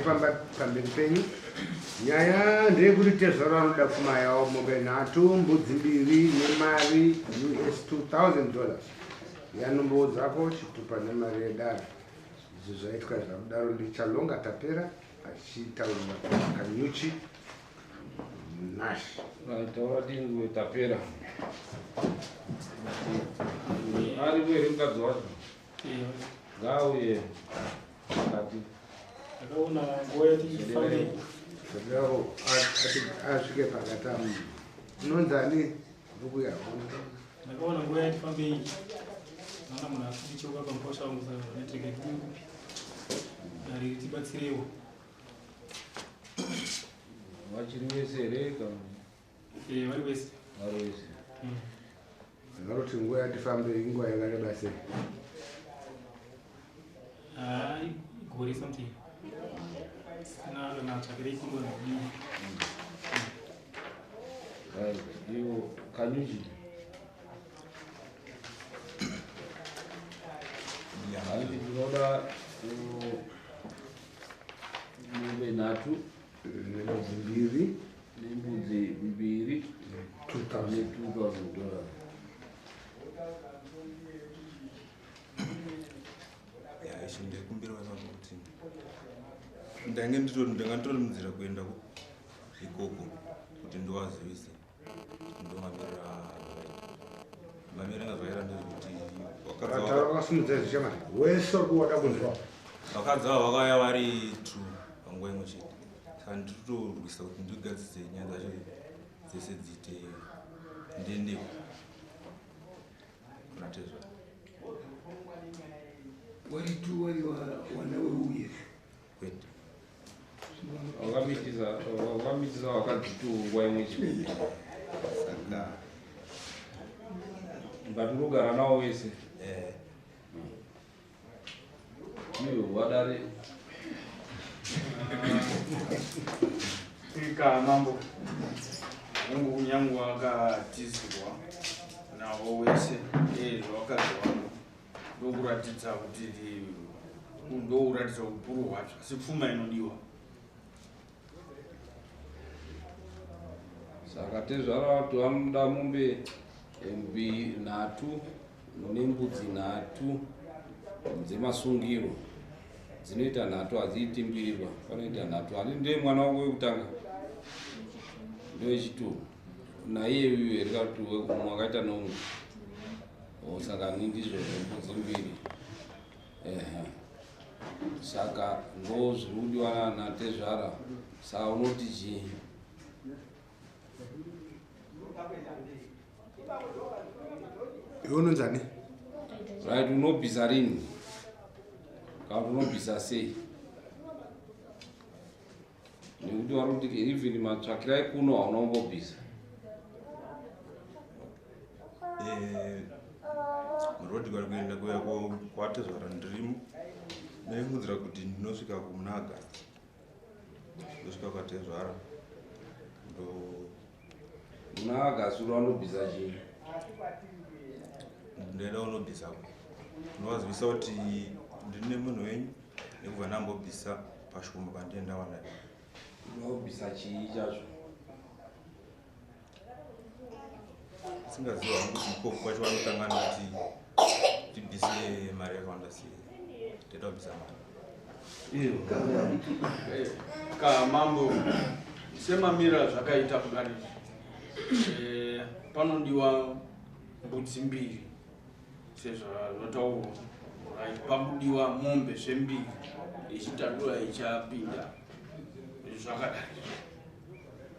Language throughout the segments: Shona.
Yafamba pamberi penyu. Nyaya ndeyekuti tezvaro vanoda pfuma yavo, mombe nhatu, mbudzi mbiri nemari US 2000 dollars. Yanombowo dzako chitupa nemari yedare. Izvi zvaitwa zvakudaro ndiChalonga Tapera achitaurira Kanyuchi Nash. Taura tinzwe Tapera. Aripo here mukadzi wacho? Ngauye pakati. Ndakaona nguva yati fambei. Zvadaro asvike pakati amu. Unonzani bhuku yako? Ndakaona nguva yati fambei. Naona munhu akudicheuka pamukwasha wangu, saka ndatirega kupi kupi. Dare tibatsirewo. Vachiri vese here kana? Eh, vari vese. Vari vese. Vanoti nguva yati fambei, inguva yakareba sei? Ah, gore something. Sina kana tsvakirei kuno kudii. Right, iwo Kanyuchi. Hanti tinoda mombe nhatu nembudzi mbiri nembudzi mbiri 2000 ne $2000. Ya, ishe, ndaikumbira vana kuti ndange nditori ndanga nditori munzira kuenda ikoko kuti ndiwazivise ndomamirira zvakaita. Mamirira zvakaita ndezvekuti vakadzi Vakasimudza zvishamari wese uri kuwada kunzwa. Vakadzi ava vakauya vari two panguva imwe chete, saka ndiri kutorwisa kuti ndigadzise nyaya dzacho dzese dziite ndiendeko kuna tezvara. Wari tu wari wana weuye? Kwete. Wakamitisa vakadzi two nguva imwe chete? Saka But unogara navo vese? Eh. Iwe wadare. Ika mambo wangu, kunyange wakatizirwa navo wese zvawakadzi wangu, ndokuratidza kuti ndokuratidza ukuru hwacho, asi pfuma inodiwa. Saka tezvara vati vanoda mombe nhatu nembudzi nhatu dzemasungiro. Dzinoita nhatu, hadziiti mbiri, panoita nhatu. Hani ndiye mwana wako wekutanga, ndewechitwo naiye uyu here, kuti umwe akaita nomwe? O, saka ni ndizvo zvembudzi mbiri. Ehe, saka ndo zviri kudiwa natezvara. Saka unoti chii? Iwe unonzani? Right, unobvisa rini kana kuti unobvisa sei? Nekuti vari kuti even matsvakirai kuno hauna kumbobvisa. Murodi kwari kuenda kuya kwatezvara ndirimo, ndaifungidzira kuti ndinosvika kumuna August, ndosvika kwatezvara ndo Muna August uri vanobvisa chii? Ndaida kunobvisako, ndovazivisa kuti ndine munhu wenyu nekubva ndambobvisa pashoma pandine ndawana. Unobvisa chii chacho? Singaziva hangu kuti ikoko kwacho vanotanga nekuti tibvise mari yakawanda sei. Ndaida kubvisa mari. Ka mambo, semamira zvakaita kudari, panodiwa mbudzi mbiri sezvazvataurwa. Right, pakudiwa mombe zvembiri, yechitatu ichapinda zvakadari.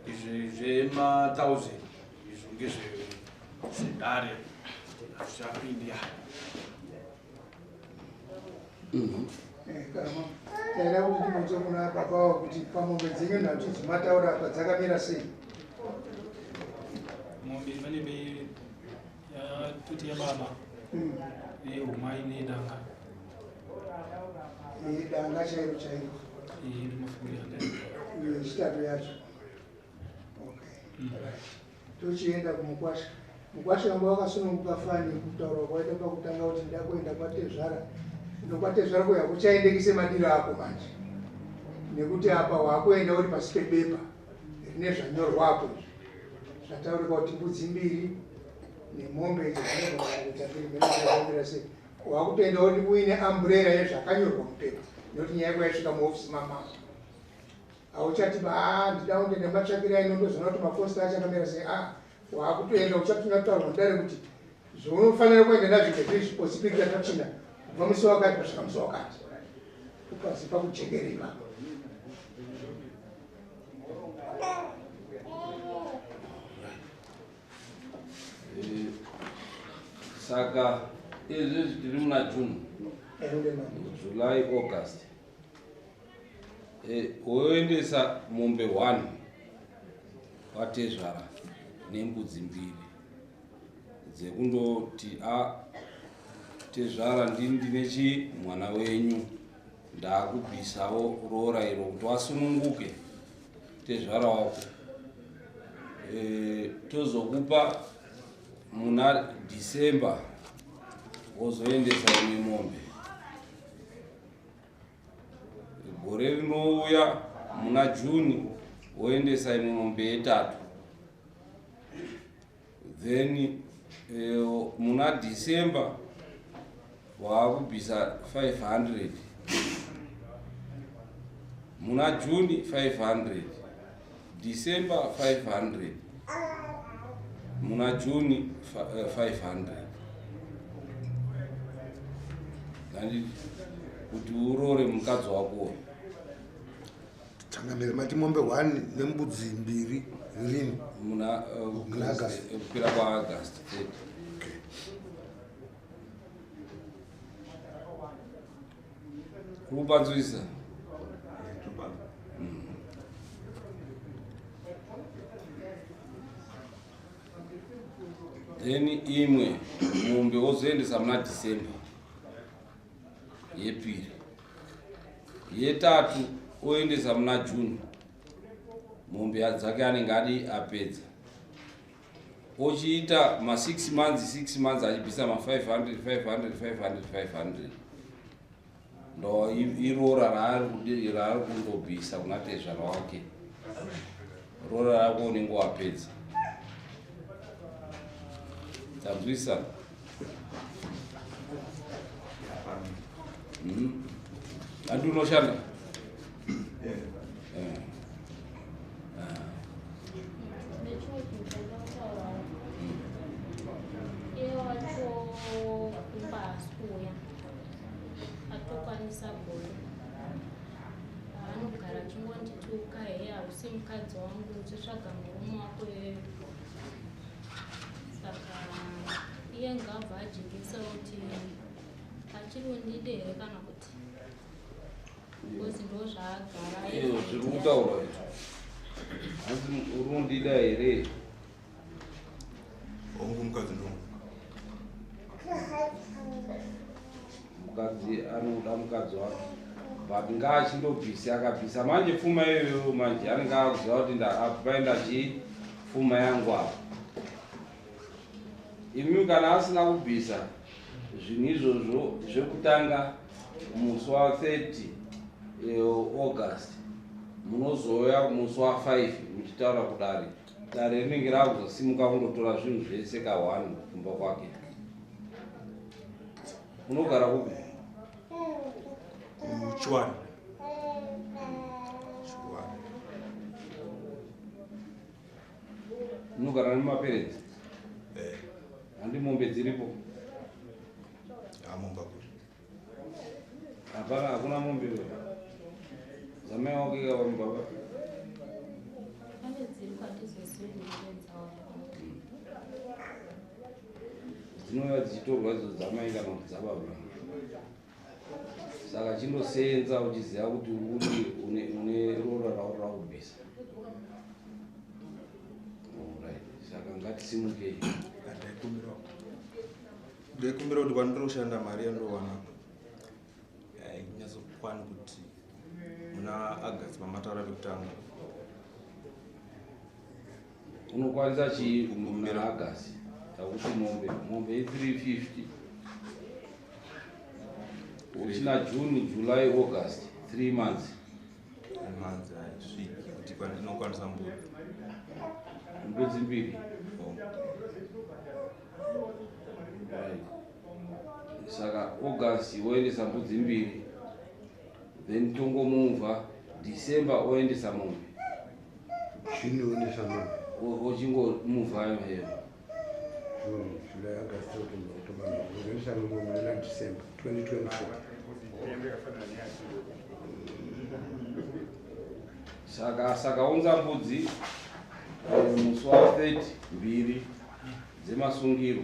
Izvi zvema1000 izvo ngezvedare, hazvichapindi. Kana taida kuti tibvunze kuna baba wavo kuti pamombe dzenyu nhatu dzimataura apa dzakamira sei? Mombe pane yatoti yababa, yehumai nedanga. Danga chairo chairo? Ndomafungira andaita. Yechitatu yacho, okay. Right, tochienda kumukwasha. Mukwasha wanga wakasununguka fani kutaura kwaita pakutanga kuti nda kuenda kwatezvara. Nokwatezvara kuya kuchaendekise madiro ako manje. Nekuti apa wakuenda uri pasi pebepa rine zvanyorwapo izvi zvataurika kuti mbudzi mbiri nemombe idzo dzinogona sei. Wakutoenda uri uine amburera yezvakanyorwa mupepa, nekuti nyaya yako yasvika muofisi mamama. Hauchati ba ndida kunge nematsvakiro aino ndozoona kuti makosta acho akamira sei. A wakutoenda uchatonya kutaurwa mudare kuti zvaunofanira kuenda nazvo ndezvizvi osipikira tachina kubva musi wakati kusvika musi wakati, ukazipa kujekera ipapo. Saka izvezvi tiri muna June, July, August. Woendesa mombe 1 kwatezvara nembudzi mbiri dzekundoti a tezvara ndini ndine chi mwana wenyu, ndaakubvisawo roora iro kuti wasununguke tezvara wako. Tozokupa muna December wozoendesa imwe mombe. Gore rinouya muna June woendesa imwe mombe yetatu. Then muna December waakubvisa 500, muna June 500, December 500, muna June 500. Handiti kuti urore mukadzi wako? Changamire, mati mombe 1 nembudzi mbiri rini? Muna Muna August. Kupera kwaAugust 30. Okay. Kuri kupanzwisa? Then imwe mombe wozoendesa muna December yepiri, yetatu oendesa muna June. Mombe dzake anenge adi apedza, ochiita ma6 months, 6 months, achibvisa ma500 500 500 500. Ndo irora raari kundobvisa kuna tezvara wake. Rora rako unenge wapedza. Tanzwisa? Handi unoshanda? Eh. Nechimwe chinhu chaida kutaurawo, iye wacho kumba haasi kuuya, atokwanisa gore. Anogara achingondituka, heye hausi mukadzi wangu, uchitsvaga murume wako iyoyo. Saka iye ngabva ajekesa kuti achiri undide here kana kuti, because ndo zvaagara. Iyo zviri kutaurwa izvo, hanzi uri kundida here? Hongu, mukadzi ndo Mukadzi anoda mukadzi wake, but ngaachindobvisa. Akabvisa manje pfuma iyoyo, manje anenge akuziva kuti apa paenda chii, pfuma yangu apa. Imi kana asina kubvisa zvinhu izvozvo zvekutanga musi wa30 August, munozouya musi wa5 muchitaura kudare. Dare rinenge rakuzosimuka kundotora zvinhu zvese ka1 kumba kwake. Unogara kupi? Kuchiwani, Chiwani. Unogara nemaparents? Eh. Handi mombe dziripo? Amomba kuri. Hapana, hakuna mombe dzamai wako ikava mubaba? Pane dziri kwatizozivi mombe dzavo. Dzinouya dzichitorwa idzo dzamai kana kuti dzababa. Saka chindosenza uchiziva kuti uri une rora rauri rakubvisa. Alright, saka ngatisimukei. Ndaikumbira kuti kwandinoshanda mari yandowana hainyatsokwana kuti muna August pamataura pekutanga. Unokwanisa chii muna August? Takuti mombe i350, uchina June, July, August, 3 months. months haisviki kuti inokwanisa mbudzi. Mbudzi mbiri. Oh. Right. Saka August woendesa mbudzi mbiri, then tongomuvha December oendesa mombe. June woendesa mombe. Ochingomuvha heyo. June, July, August, September, October, November. Woendesa mombe muna December 2024. Saka unza mbudzi musi wa 30 mbiri dzemasungiro.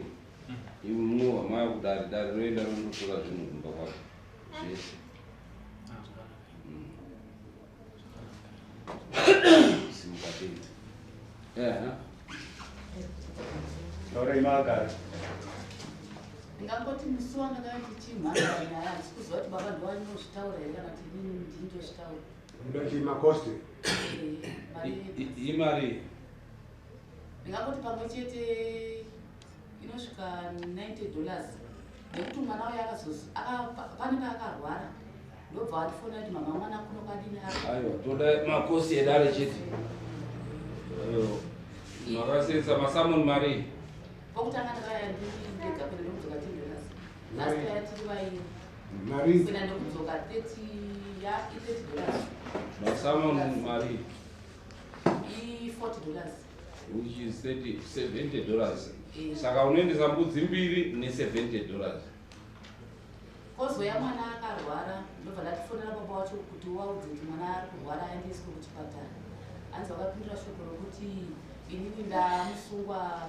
Imwe munobva maya kudare, dare roenda rondotora zvinhu kumba kwake zvese. Simuka tenzi. Ehe. Taurai makagara. Ndingangoti musi wandakanga ndichimhanya nyaya handisi kuziva kuti baba ndovanozvitaura here kana kuti inini ndini ndozvitaura. Muda chii makosti? Mari Imari. Ndingangoti pamwe chete inosvika $90 nekuti mwana uyo pane paakarwara ndobva andifonera kuti mama mwana kuno kwadini ari. Aiwa, toda makosi edare chete. Makasenza masamoni mari. Pokutanga ndakaya ndiri ndega kuenda ndokudzoka $10. Last year tiri vairi. Mari. Kuenda ndokudzoka 30 ya i $30. Masamoni mari. I $40. Which is thirty, $70. Saka unoendesa mbudzi mbiri ne $70. Kozoya mwana akarwara ndobva ndatifonera baba wacho kuti waudze kuti mwana ari kurwara aendeswe kuchipatara. Hanzi vakapindura shoko rokuti inini ndamusungwa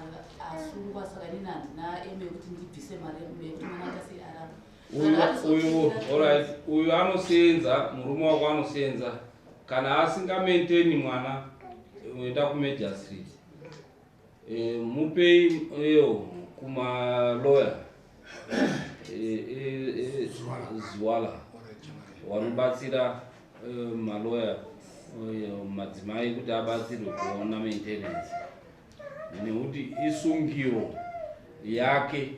asungwa saka inini handina eme yekuti ndibvise mari yekuti mwana aite sei arapwe. Uyu, alright, uyu anosenza, murume wako anosenza. Kana asingamaintaini mwana, uenda kuMajor Street. Mupei iyo kumaloya. Zwala. Vanobatsira maloya madzimai kuti abatsirwe kuona maintenance. Nekuti isungiro yake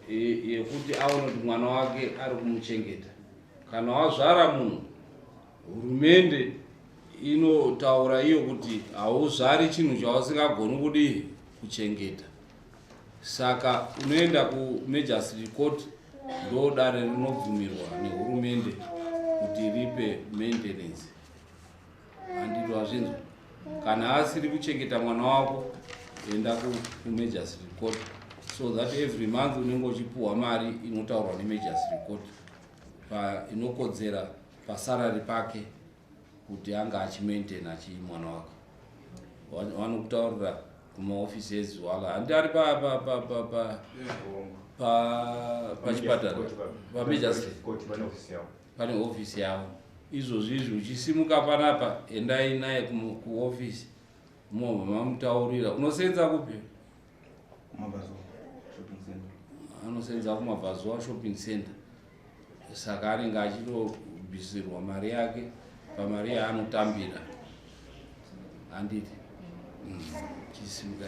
yekuti aone kuti mwana wake ari kumuchengeta. Kana wazvara munhu, hurumende inotaura iyo kuti hauzvari chinhu chausingagoni kudii kuchengeta. Saka unoenda kuMajor Street Court, ndo dare rinobvumirwa nehurumende kuti ripe maintenance. Handiti wazvinzwa? Kana asiri kuchengeta mwana wako, enda kuMajor Street Court, so that every month unenge uchipuhwa mari inotaurwa neMajor Street Court inokodzera pasalary pake kuti anga achimaintaina mwana wake. Vanokutaurira kumaofisi eZwala. Handi ari pachipatara paMajor Street? Pane ofisi yavo. Izvozvi izvi uchisimuka panapa, endai naye kuofisi mobva mamutaurira. Unosenza kupi? Anosenza kuMabvazuva Shopping Center. Saka anenge achitobvisirwa mari yake pamari yaanotambira, handiti? Chisimuka.